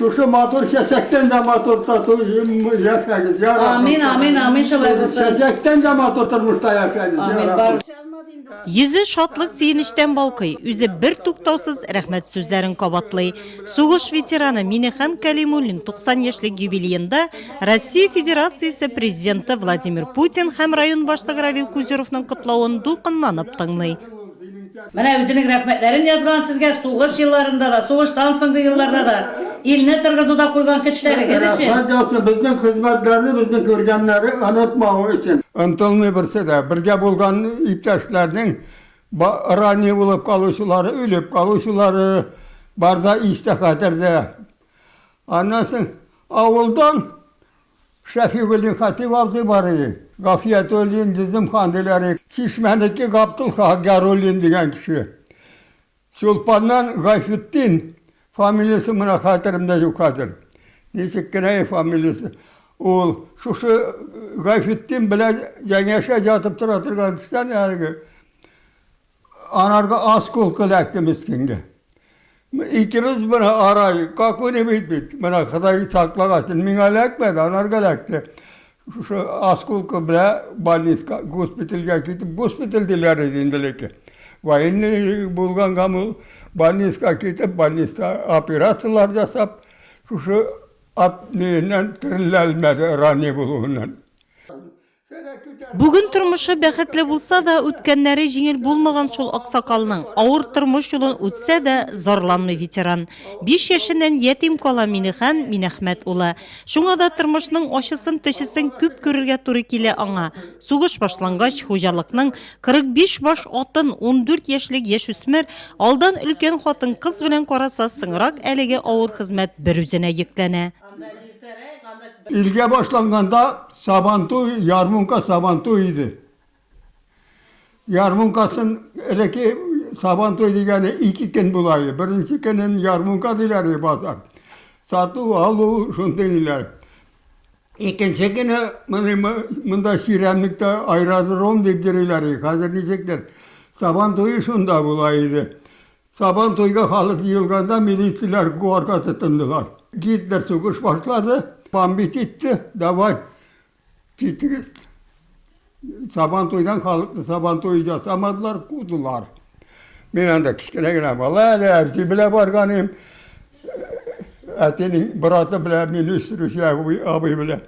Шушы матур чәчәктән дә матур тату яшәгез, я Раббым. Амин, амин, амин, шулай булсын. Чәчәктән дә матур тормышта яшәгез, я Амин, Раббым. бар. Йөзе шатлык-сөенечтән балкый, үзе бертуктаусыз рәхмәт сүзләрен кабатлый. Сугыш ветераны Минехан Кәлимуллин 90 яшьлек юбилеенда Россия Федерациясе Президенты Владимир Путин һәм район башлыгы Равил Кузюровның котлавын дулкынланып тыңлый. Менә үзенең рәхмәтләрен язган сезгә сугыш елларында да, сугыштан соңгы елларда да илне торгызуда куйган көчләрегез өчен. Рәхмәт яусын безнең хезмәтләрне, безнең күргәннәре онытмавы өчен. Онытылмый берсе дә. Бергә булган иптәшләрнең ранее булып калучылары, үлеп калучылары бар да истә, хәтердә. Аннан соң авылдан Шәфигуллин Хатип абзый бар иде. Гафиятуллин Йөземхан диләр иде. Чишмәнеке Габдулхак Яруллин дигән кеше. Чулпаннан Гайфетдин, фамилиясе менә хәтеремдә юк хәзер. Ничек кенә фамилиясе. Ул шушы Гайфетдин белән янәшә ятып тора торган кешедән әлеге. Анарга осколка эләкте мескенгә. Икебез менә арай, какой-нибудь бит, менә Ходай саклагасын, миңа эләкмәде, анарга эләкте. Шушы осколка белән больницка, госпитальгә китеп, госпиталь диләр иде инде элекке. Военный булганга ул больницка китеп, больниста операцияләр ясап, шушы ат ниеннән терелә алмады, ранее булуыннан. Бүген тормышы бәхетле булса да, үткәннәре җиңел булмаган шул аксакалның. Авыр тормыш юлын үтсә дә, зарланмый ветеран. Биш яшеннән ятим кала Минехан Минәхмәт улы. Шуңа да тормышның ачысын-төчесен күп күрергә туры килә аңа. Сугыш башлангач, хуҗалыкның 45 баш атын 14 яшьлек яшүсмер алдан өлкән хатын-кыз белән караса, соңрак әлеге авыр хезмәт берүзенә йөкләнә. Илгә башланганда Сабантуй, ярмунка Сабантуй иде. Ярмункасын элекке Сабантуй дигәне ике көн була иде. Беренче көнен ярмунка диләр иде базар. Сату, алу, шундый ниләр. Икенче көне монда чирәмлектә аэродром дип йөриләр иде. Хәзер ничектер. Сабан туе шунда була иде. Сабан туйга халык җыелганда милицияләр куарга тотындылар. Гитлер сугыш башлады, бомбить итте, давай, китегез. Сабан туйдан халыкны сабан туе ясамадылар, кудылар. Мин анда кечкенә генә бала әле, әти белән барган идем. Әтинең браты белән мине үстерүче абый белән.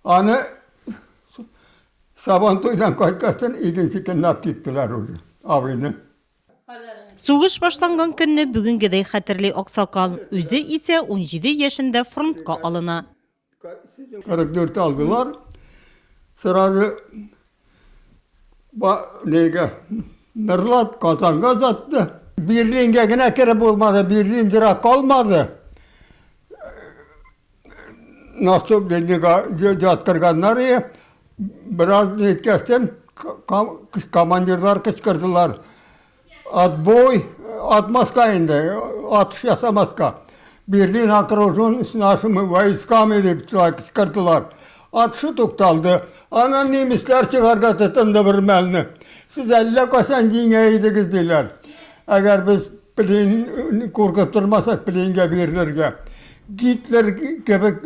Аны Сабан туйдан кайткачтын икенче көнне алып киттеләр уже абыйны. Сугыш башланган көнне бүгенгедәй хәтерли аксакал. Үзе исә 17 яшендә фронтка алына. 44 алдылар. Сразу нигә Нырлат Казанга озатты. Берлинга генә кереп булмады, Берлин ерак калмады. Наступленныйга яткырганнар и бераз ниткәстен командирлар кычкырдылар. Отбой, атмаска инде, атыш ясамаска. Берлин окружен с нашими войсками дип шулай кычкырдылар. Атышы тукталды. Аннан немецлар чыгарга тотынды бер мәлне. Сез әллә кайчан җиңә идегез диләр. Әгәр без Плен куркып тормасак пленгә бирелергә. Гитлер кебек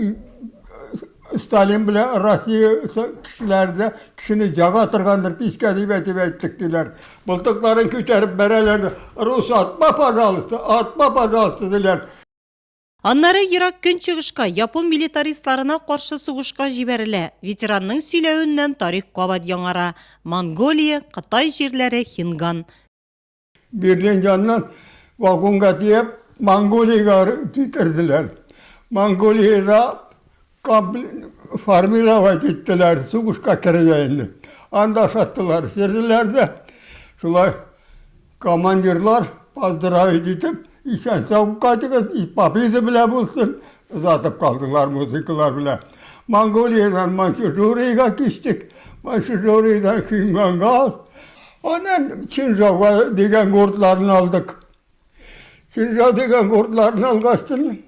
Сталин белән Россия кешеләре дә кешене яга торгандыр пичкә дип әйтеп әйттек диләр. Мылтыкларын күтәреп бәрәләр. Рус атма, пожалуйста, атма, пожалуйста, диләр. Аннары Ерак Көнчыгышка, япон милитаристларына каршы сугышка җибәрелә. Ветеранның сөйләвеннән тарих кабат яңара. Монголия, Кытай җирләре, Хинган. Берлин яныннан вагонга төяп Монголиягә китерделәр. Монголиядә формировать иттеләр, сугышка керергә инде. Анда ашаттылар, эчерделәр дә. Шулай командирлар поздравить итеп, исән-сау кайтыгыз, и победа белән булсын, озатып калдылар музыкалар белән. Монголиядән Маньчжуриягә кичтек, Маньчжуриядән Хинганга. Аннан Чинжауга дигән гордларны алдык. Чинжау дигән гордларны алгачтын,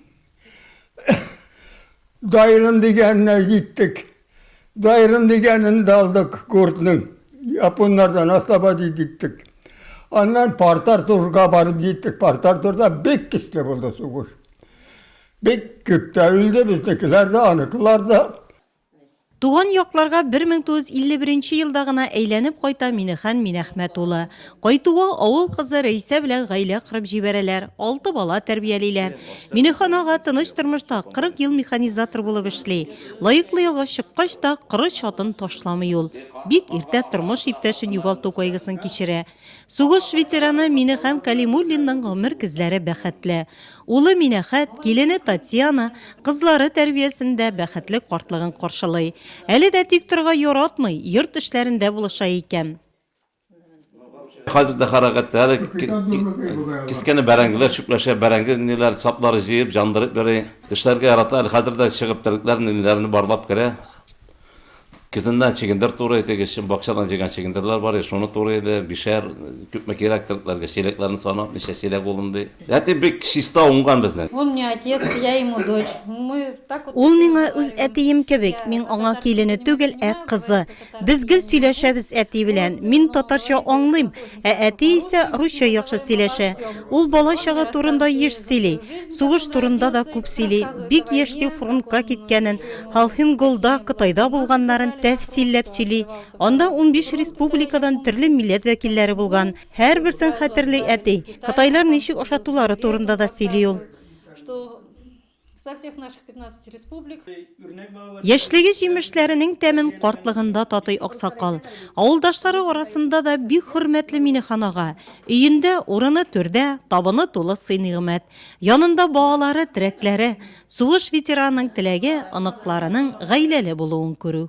Дайрын дигәненә җиттек. Дайрын дигәнен дә алдык гордның. Японнардан освободить иттек. Аннан Порт-Артурга барып җиттек. Порт-Артурда бик көчле булды сугыш. Бик күп тә үлде безнекеләр дә, аныкылар да. Туган якларга 1951 елда гына әйләнеп кайта Минехан Минәхмәт улы. Кайтуга авыл кызы Рәйсә белән гаилә корып җибәрәләр, алты бала тәрбиялиләр. Минехан ага тыныч тормышта 40 ел механизатор булып эшли. Лаеклы ялга чыккач та корыч атын ташламый ул. Бик иртә тормыш иптәшен югалту кайгысын кичерә. Сугыш ветераны Минехан Кәлимуллинның гомер көзләре бәхетле. Улы Минәхәт, килене Татьяна, кызлары тәрбиясендә бәхетле картлыгын каршылый. Әле дә тик торырга яратмый, йорт эшләрендә булыша икән. Хәзер дә хәрәкәттә, әле кескәне бәрәңгеләр чүпләшә, бәрәңге ниләр, саплары җыеп, җандырып йөри. Эшләргә ярата, әле хәзер дә чыгып терлекләр ниләрне барлап керә. Көзеннән чөгендер турый, теге чын бакчадан җыйган чөгендерләр бар, шуны турый иде, бишәр, күпме кирәк терлекләргә, чиләкләрне санап, ничә чиләк булын ди. Әти бик чиста уңган безнең. Он мне отец, я ему дочь. Мы так вот. Ул миңа үз әтием кебек, мин аңа килене түгел, ә кызы. Без гел сөйләшәбез әти белән. Мин татарча аңлыйм, ә әти исә русча яхшы сөйләшә. Ул бала чагы турында еш сөйли. Сугыш турында да күп сөйли, бик яшьли фронтка киткәнен, Халхин-Голда, Кытайда булганнарын тәфсилләп сөйли. Анда 15 республикадан төрле милләт вәкилләре булган. Һәрберсен хәтерли әти. Кытайлар ничек ашатулары турында да сөйли ул. Яшьлеге җимешләренең тәмен картлыгында татый аксакал. Авылдашлары арасында да бик хөрмәтле Минехан ага. Өендә урыны түрдә, табыны тулы сый-нигъмәт. Янында балалары, терәкләре. Сугыш ветеранының теләге, оныкларының гаиләле булуын күрү.